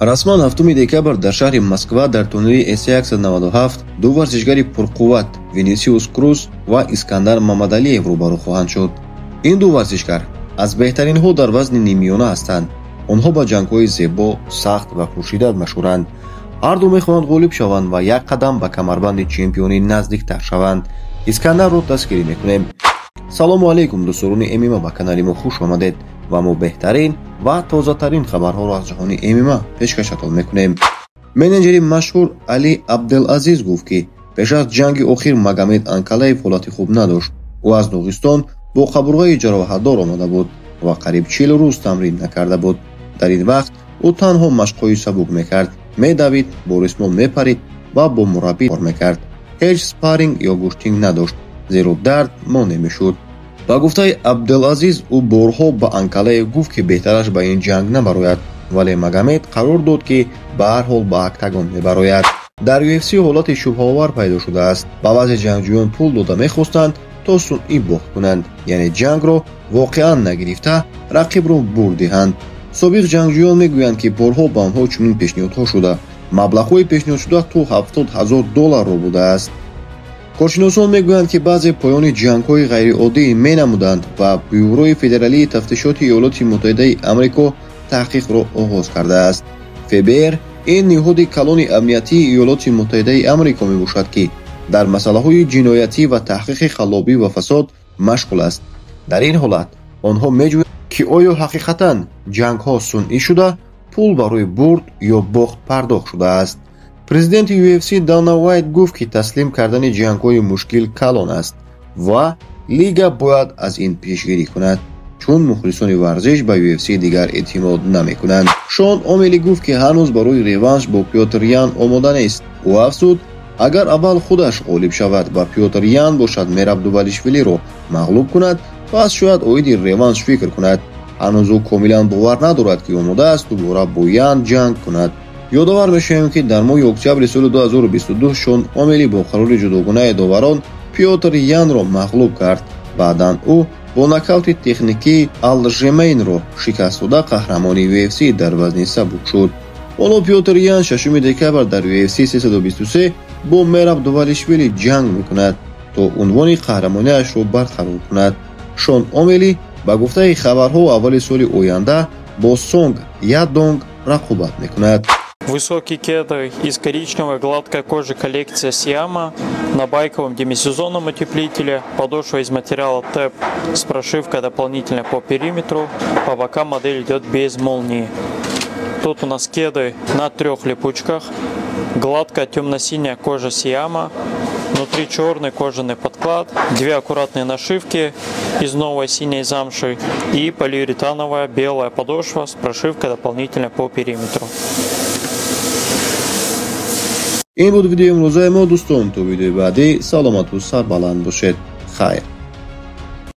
Расман 7 декабр дар шаҳри Москва дар турнири EC197 ду варзишгари пурқувват Винисиус Круз ва Искандар Мамадалиев рӯбарӯ хоҳанд шуд. Ин ду варзишгар аз беҳтаринҳо дар вазни ниммиёна ҳастанд. Онҳо ба ҷангҳои зебо, сахт ва пуршиддат машҳуранд. Ҳар ду мехоҳанд ғолиб шаванд ва як қадам ба камарбанди чемпионӣ наздиктар шаванд. Искандарро дастгирӣ мекунем. Салому алайкум, дӯсторони ММА, ба канали мо хуш омадед ва мо беҳтарин ва тозатарин хабарҳоро аз ҷаҳони ММА пешкашатон мекунем. Менеҷери машҳур Али Абделазиз гуфт, ки пеш аз ҷанги охир Магомед Анкалаев ҳолати хуб надошт. Ӯ аз Доғистон бо қабурғаи ҷароҳатдор омада буд ва қариб 40 рӯз тамрин накарда буд. Дар ин вақт ӯ танҳо машқҳои сабук мекард, медавид, бо ресмон мепарид ва бо мураббӣ кор мекард. Ҳеҷ спарринг ё гӯштинг надошт, зеро дард монеъ мешуд. Ба гуфтаи Абделазиз, ӯ борҳо ба Анкалаев гуфт, ки беҳтараш ба ин ҷанг набарояд, вале Магомед қарор дод, ки ба ҳар ҳол ба октагон мебарояд. Дар UFC ҳолати шубҳаовар пайдо шудааст. Ба баъзе ҷангҷӯён пул дода мехостанд, то сунъӣ бохт кунанд, яъне ҷангро воқеан нагирифта рақибро бурд диҳанд. Собиқ ҷангҷӯён мегӯянд, ки борҳо ба онҳо чунин пешниҳодҳо шуда. Маблағҳои пешниҳодшуда то $70,000 будааст. Коршиносон мегӯянд, ки баъзе поёни ҷангҳои ғайриоддӣ менамуданд ва Бюрои федералии тафтишоти Иёлоти Муттаҳидаи Амрико таҳқиқро оғоз кардааст. ФБР ин ниҳоди калони амниятии Иёлоти Муттаҳидаи Амрико мебошад, ки дар масъалаҳои ҷиноятӣ ва таҳқиқи қаллобӣ ва фасод машғул аст. Дар ин ҳолат онҳо меҷӯянд, ки оё ҳақиқатан ҷангҳо сунъӣ шуда, пул барои бурд ё бохт пардохт шудааст. Президенти UFC Дана Уайт гуфт, ки таслим кардани ҷангҳои мушкил калон аст ва лига бояд аз ин пешгирӣ кунад, чун мухлисони варзиш ба UFC дигар эътимод намекунанд. Шон Омели гуфт, ки ҳанӯз барои реванш бо Пётр Ян омода нест. Ӯ афзуд, агар аввал худаш ғолиб шавад ва Пётр Ян бошад Мераб Дувалишвилиро мағлуб кунад, пас шояд оиди реванш фикр кунад. Ҳанӯз ӯ комилан бовар надорад, ки омода аст дубора бо Ян ҷанг кунад. Ёдовар мешавем, ки дар моҳи октябри соли 2022 Шон Омели бо қарори ҷудогунаи доварон Пётр Янро мағлуб кард. Баъдан ӯ бо нокаути техникии Алжемейнро шикаст дода қаҳрамони UFC дар вазни сабук шуд. Ҳоло Пётр Ян 6 декабр дар UFC 323 бо Мераб Дувалишвили ҷанг мекунад, то унвони қаҳрамониашро барқарор кунад. Шон Омели ба гуфтаи хабарҳо аввали соли оянда бо Сонг Ядонг рақобат мекунад. Высокие кеды из коричневой гладкой кожи коллекция Сиама на байковом демисезонном утеплителе, подошва из материала ТЭП с прошивкой дополнительно по периметру, по бокам модель идет без молнии. Тут у нас кеды на 3 липучках, гладкая темно-синяя кожа Сиама, внутри черный кожаный подклад, 2 аккуратные нашивки из новой синей замши и полиуретановая белая подошва с прошивкой дополнительно по периметру. Ин буд видеои имрӯзаи мо, дӯстон. То видеои баъдӣ саломату сарбаланд бошед. Хайр.